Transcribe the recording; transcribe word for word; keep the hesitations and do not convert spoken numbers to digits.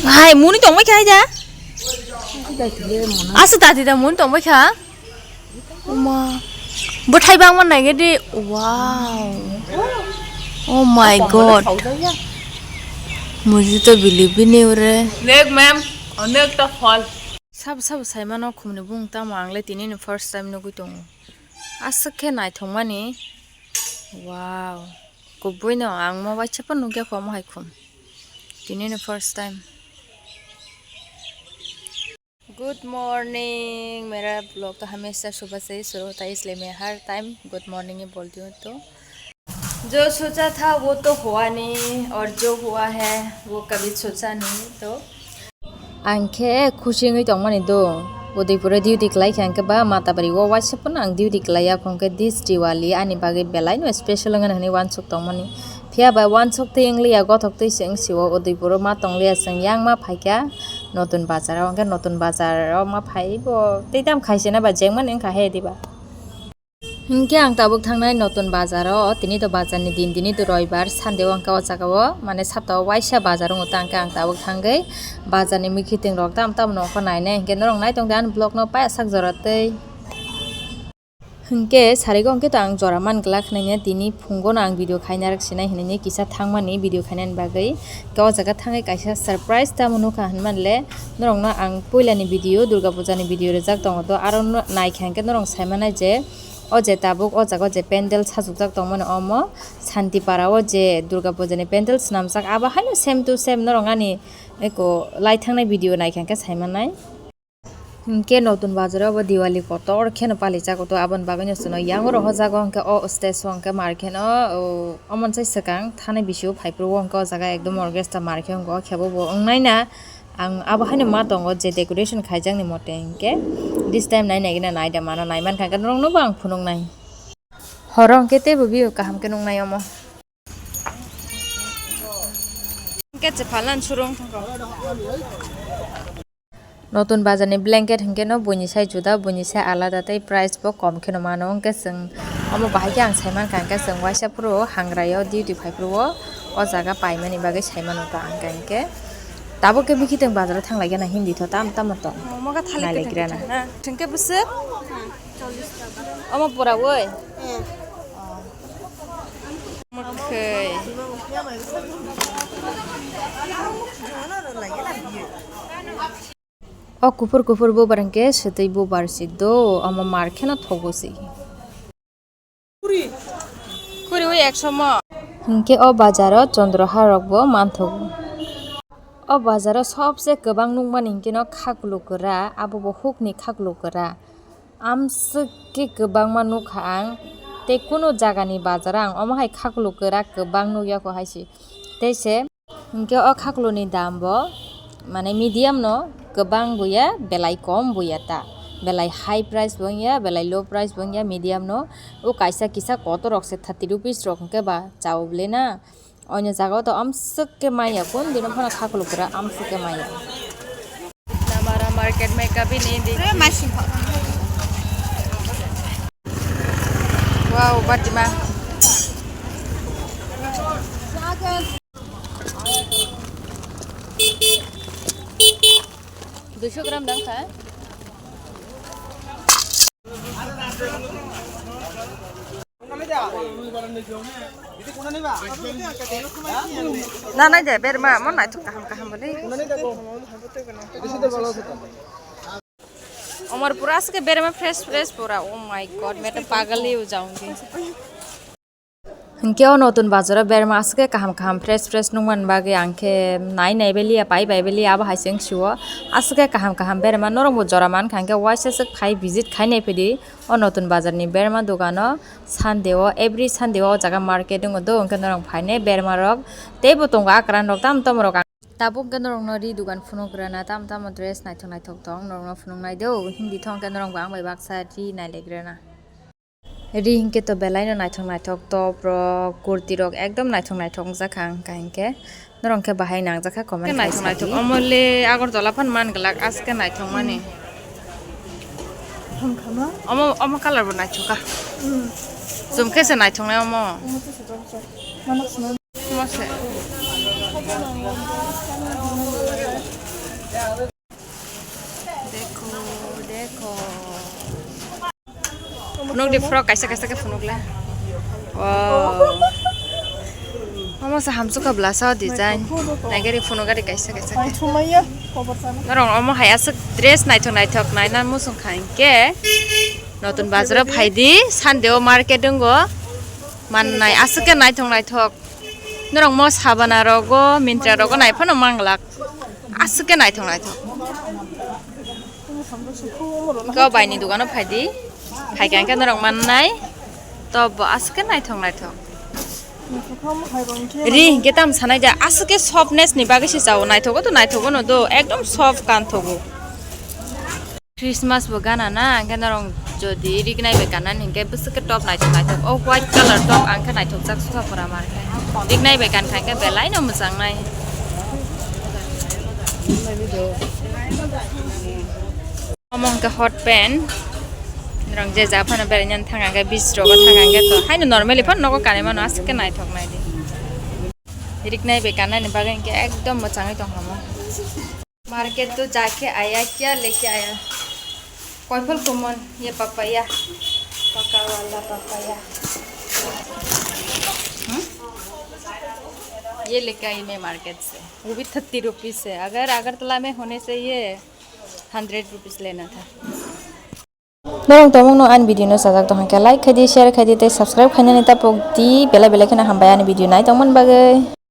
Hai, muni tongbai kha da? Asa tati da muni tongbai kha? Oma. Bwthai bangma naigadi. Wow. Oh my God. Mujhe to believe bhi nahi ho raha hai. Nek ma'am, onek ta phol. Sabo sabo saimano khumni bung tamo ang le tini ni first time nugwi tongo. Aswk khe naithokmani. Wow. Kubuino ang mo waisa phano nukya kho omo hai khum. Tini ni first time. Good morning, मेरा vlog तो हमेशा सुबह से ही शुरू होता है, इसलिए मैं हर टाइम गुड मॉर्निंग ही बोलती हूँ। तो जो सोचा था वो तो हुआ नहीं, और जो हुआ है वो कभी सोचा नहीं। तो ang khe khusi wngwi tongmani do. Udaipuro duty khlai khe ang khe ba Matabari o waisa phano ang duty khlai ya, khong khe this Diwali ani bagwi belai no special wngmani hwnwi uansuk tongmani. Phiya bai uansuk twi wng liya, gothok twi se wng sio. Udaipuro ma tong liya, chwng yang ma phai kha Notun Bazar o, hwnkhe Notun Bazar o ma phai bo tei tam khai se na ba jeng mani wng kha he diba. Hinkhe ang tabuk thangnai Notun Bazar o, tini to bazar ni din, tini to roibar, Sunday o hwnkhe o jaga o, mane sapta o waisa bazar wngo, ta hwnkhe ang tabuk thangwi bazar ni mwkhitwng rok tam tam no khe nainai, hinkhe norok nai tong di ani vlog no paiya sak jora twi. Hinkhe sarigo hinkhe to ang jora man glak hinwi tini phungo no ang video khaina rwk sinai hinwi kisa thangmani video khainani bagwi, hinkhe o jaga thangwi kaisa surprise tamo nukha hinmani le norok no ang puila ni video, Durga Puja ni video rijak tongo to, aro no naikha hinkhe norok sai manai je. O je tabuk o jaga o je pendel sajukjak tongmani omo Santipara o je Durga Puja ni pendel swnamjak, abo haino same to same norok ani eko lai thangnai video naikha khe sai mannai. Hinkhe Notun Bazar o bo Diwali kotor kheno palijak to, aboni bagwino chwngno yang oro o jaga o hinkhe o stage o hinkhe mar kheno o, omo sai swkang thani bisio phaiphuru o hinkhe o jaga ekdom orchestra mar khe wngkha, o khe bo bo wngnai na. Ang abo haino ma tongo je decoration khaijakni mote hinkhe this time nai naigwina naida mano, naimankha hinkhe norokno bo ang phunuknai. Horo hinkhe teibo view kaham khe nuknai omo. Hinkhe chephalan surung thangkha. Notun Bazar ni blanket hinkhe no buini sai juda, buini sai alada tei price bo kom kheno mano, hinkhe chwng omo bahai khe ang saimankha hinkhe chwng waisa phuru hangraio duty phaiphuru o, o jaga paimani bagwi saimano ta ang hinkhe. Tabuk khe bikitwng bazar o thanglaikhe na hindi tho tam tamo tong. Omo kha thalik kwthwng nailaikira na. Kwthwng na. Thwngkhe bwswk? Omo pura woi? Mwkhwi. O kuphur kuphur bubar hinkhe swtwi bubar si do, omo mar kheno thogo si. Khuri ui ekso mo. Hinkhe o bazaro chondroha rok bo manthogo. O bazaro sobse kwbang nukmani hinkhe no khaklu kwra, abo bo hukni khaklu kwra. Amswk khe kwbangma nukha ang, tei kunu jagani bazaro ang omo hai khaklu kwra kwbang nukya kho hai se. Tei se. Hinkhe o khakluni dam bo, mane, medium no, kwbang bo ya, belai kom bo ya ta, belai high price bo wng ya, belai low price bo wng ya, medium no. O kaisa kisa kotor rok se thirty rupees rok hinkhe ba chao bole na. Oino jaga o to amswk khe maya, kun dino phano khaklu kwra amswk khe maya. Namara market mein kabhi nahi dekhi. Wow, Fatima. Duiso gram dang kha. Na nai de berma mo naithok kaham kaham bole. Omar pura aske berma fresh fresh pura. Oh my God, main to pagal hi ho jaungi. Hinkhe o notun bazaro berma aswk khe kaham kaham fresh fresh nukmani bagwi ang khe nai nai baliya, pai pai baliya, abo hai se wng sio. Aswk khe kaham kaham berma norok bo jora mankha hinkhe waisa swk phai visit khai nai phai di o notun bazarni berma dogano. Sunday o, every Sunday o, o jaga market wngo do, hinkhe norok phai nai berma rok teibo tongo akran rok tam tam rok. Tabuk hinkhe norokno ri dogan phunuk rwna tam tamo dress naithok naithok tong norokno phunuk nai do, hindi thong khe norok bo ang bai baksa ri nai lai rwna. Ri hinkhe to belai no naithok naithok top rok, kurti rok ekdom naithok naithok wngjakha, wngkha hinkhe norok khe bahai nangjakha comment khai sa di. Naithok naithok omo le Agartala phan man glak, aske naithok mani. Omo, omo colour bo naithok kha. Chum khe se naithok nai omo. Dekho, dekho. Phunuk di frog kaisa kaisa khe phunuk le. Wow. Omo se hamsukha blasa o design. Naigari phunuk gari kaisa kaisa khe. Norok omo hai aswk dress naithok naithok naina muchung kha hinkhe. Notun bazar o phaidi Sunday o market wngo. Mannai aswk khe naithok naithok. Norok mo sabana rogo, Myntra rogo naiphano manglak. Aswk khe naithok naithok. Ko baini dogano phaidi. Phaikha hwnkhe norok mannai. To bo aswk khe naithok naithok. Ri hwnkhe tam sanai ja aswk khe softness ni bagwi se chao naithogo to naithogo no do ekdom soft kan thogo. Christmas bo gana na, hwnkhe norok jodi rignai bai gana ni hwnkhe bwswk khe top naithok naithok. O white colour top ang khe naithok jak sukha pora mar khe. Rignai bai gan kha hwnkhe belai no mwchang nai. Omo hwnkhe hot pant. Norok je ja phano berai nani thang hwnkhe beach rogo thang hwnkhe to haino normally phano nogo kanwi mano aswk khe naithok nai di. Rignai bai gana ni bagwi hwnkhe ekdom mwchangwi tong kha mo. Market तो जाके आया, क्या लेके आया? कोई फल कॉमन, ये पपाया, पका वाला पपाया। हम्म? ये लेके आई मैं मार्केट से, वो भी थर्टी रुपीज है। अगर अगरतला में होने से ये हंड्रेड रुपीज लेना था। Norok tongmung no ani video no sajak tong khe like khai di, share khai di tei subscribe khainani ta pok di, belai belai kheno hambai ani video nai tongmani bagwi.